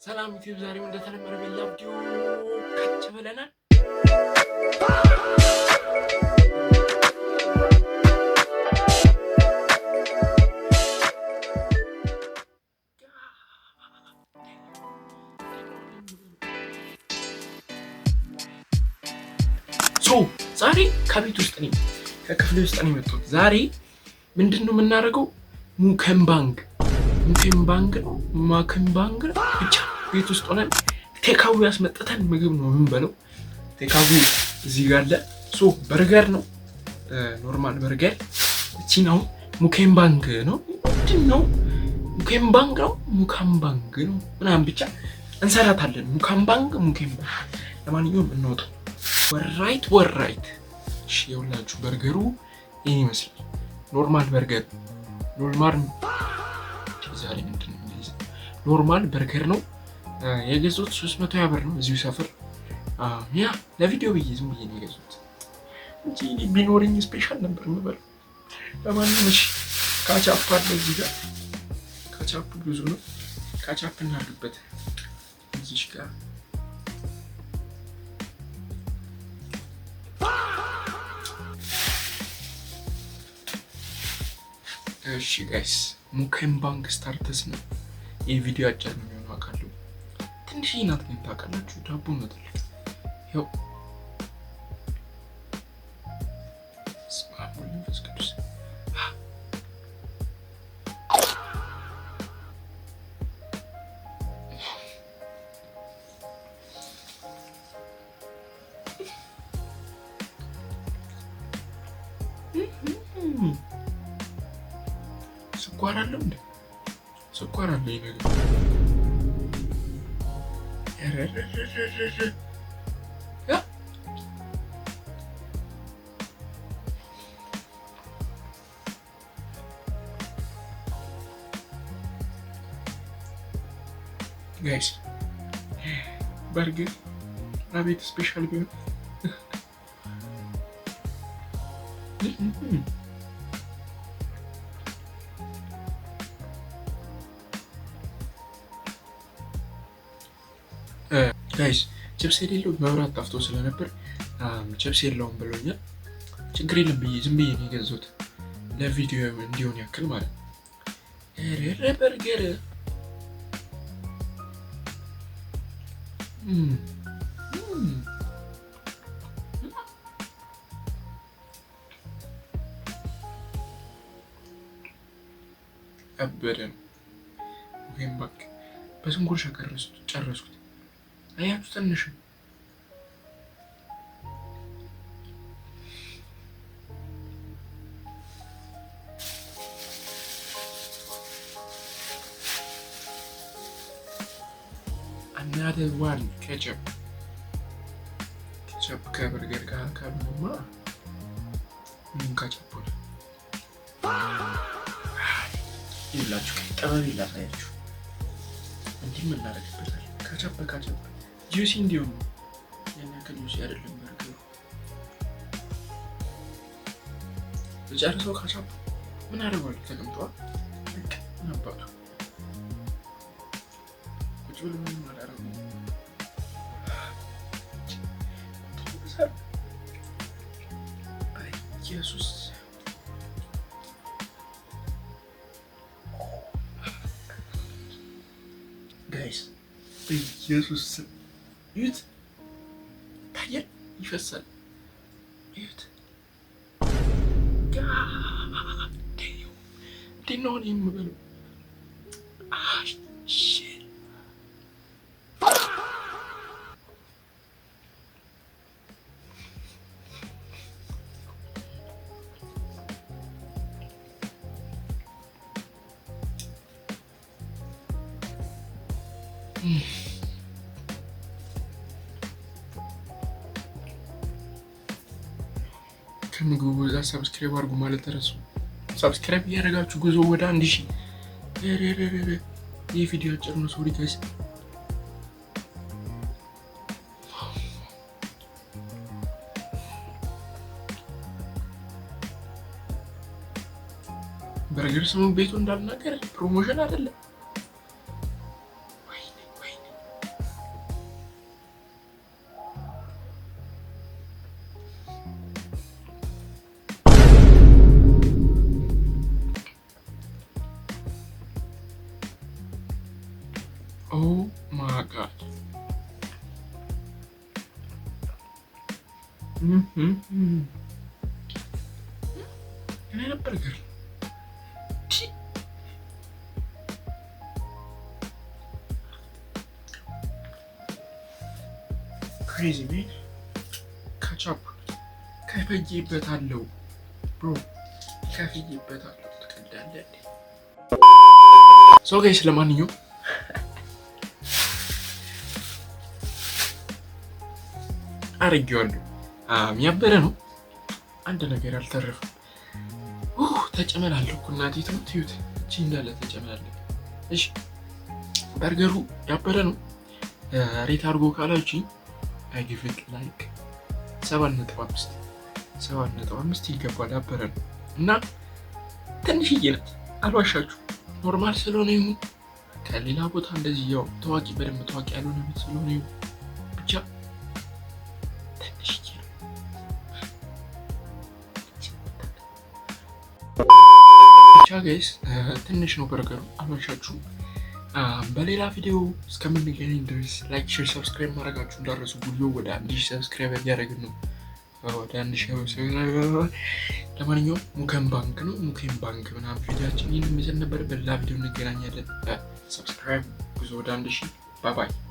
ሰላም ዩቲዩብ፣ ዛሬም እንደተለመደ በሌላ ቪዲዮ ከች ብለናል። So ዛሬ ከቤት ውስጥ ነኝ፣ ከክፍሌ ውስጥ ነው የመጣሁት። ዛሬ ምንድን ነው የምናደርገው? Mukbang mukbang ነው mukbang ነው ብቻ ቤት ውስጥ ሆነን takeaway ያስመጥተን ምግብ ነው የምንበለው። Takeaway እዚህ ጋር አለ። So በርገር ነው፣ normal በርገር። እቺ ነው mukbang ነው፣ ምንድን ነው mukbang ነው mukbang ነው ምናምን ብቻ እንሰራታለን። Mukbang mukbang። ለማንኛውም እንወጣው። Alright, alright። እሺ የሁላችሁ በርገሩ ይህን ይመስላል። Normal በርገር፣ normal፣ ዛሬ ምንድን ነው? Normal በርገር ነው የገዙት። 320 ብር ነው እዚሁ ሰፈር። Yeah፣ ለቪዲዮ ብዬ ዝም ብዬ ነው የገዙት እንጂ እኔ ቢኖረኝ special ነበር የምበላው። ለማንኛውም እሺ ካቻፕ አለ እዚህ ጋር፣ ካቻፑ ብዙ ነው። ካቻፕ እናድርግበት እዚሽ ጋር። እሺ guys፣ mukbang starts ነው። ይህ ቪዲዮ አጭር ነው የሚሆነው አውቃለሁ። ትንሽ ናት ግን ታውቃላችሁ፣ ዳቦ ነው ትልቅ። ይኸው፣ በስመ አብ ወወልድ ወመንፈስ ቅዱስ። ስኳር አለው እንዴ? ስኳር አለው ይህ ነገር። Yeah፣ guys፣ በርገር አቤት special ቢሆን። Guys፣ ችፕስ የሌለው መብራት ጠፍቶ ስለነበር ችፕስ የለውም ብሎኛል። ችግር የለም ብዬ ዝም ብዬ ነው የገዛሁት ለቪዲዮ እንዲሆን ያክል ማለት ነው። ኧረ በርገር እም፣ እም። ያበደ ነው። ወይም በቃ በስንት ጉርሻ ጨረስኩት። አያችሁ ትንሽ ነው። Another one፣ ketchup፣ ketchup ከበርገር ጋር ካልሆነማ ምን ካቻፕ ሆነ? ይላችሁ ጥበብ ላሳያችሁ። እንዲህም እናደርግበታል። Ketchup ketchup juicy እንዲሆን ነው። ያን ያክል juicy አይደለም በርገሩ። ጨርሰው ካቻፕ ምን አደርገዋለሁ? ተቀምጠዋል። በቃ ምን አባቱ ቁጭ ብሎ ምንም አላደረገውም። ኢየሱስ፣ guys፣ በኢየሱስ ስም እዩት፣ ታያል፣ ይፈሳል። እዩት። እንዴት ነው አሁን የምበለው? Shit። ከምግቡ ብዛት subscribe አድርጉ ማለት ተረሱ። Subscribe እያደረጋችሁ ጉዞ ወደ 1000። ይህ ቪዲዮ አጭር ነው። Sorry guys። በርገር ስሙ ቤቱ እንዳልናገር promotion አይደለም። ወይኔ ወይኔ። Oh my God. ምን አይነት በርገር? Crazy, man. Ketchup ከፍዬበታለሁ bro፣ ከፍዬበታለሁ። ትቀልዳለህ እንዴ? So guys፣ ለማንኛውም አርጌዋለሁ። ያበረ ነው። አንድ ነገር አልተረፈም። ተጨመላለኩ። እናቴ ትሙት እዩት። እቺ እንዳለ ተጨመላለኩ። እሺ፣ በርገሩ ያበረ ነው። Rate አድርጎ ካላችሁኝ I give it like 7.5፣ 7.5 ይገባል። ያበረ ነው እና ትንሽዬ ናት፣ አልዋሻችሁ። Normal ስለሆነ ይሁን ከሌላ ቦታ እንደዚህ ያው ታዋቂ፣ በደንብ ታዋቂ ያልሆነ ቤት ስለሆነ ይሁን ብቻ ትንሽዬ ነው። ብቻ guys፣ ትንሽ ነው በርገሩ፣ አልዋሻችሁም። በሌላ ቪዲዮ እስከምንገናኝ ድረስ like፣ share፣ subscribe ማድረጋችሁ እንዳትረሱ። ጉዞ ወደ 1000 subscriber እያደረግን ነው። ወደ 1000። ለማንኛውም mukbang ነው፣ mukbang ምናምን ቪዲዮችን ይህን የሚመስል ነበር። በሌላ ቪዲዮ እንገናኛለን። Subscribe፣ ጉዞ ወደ 1000። Bye bye.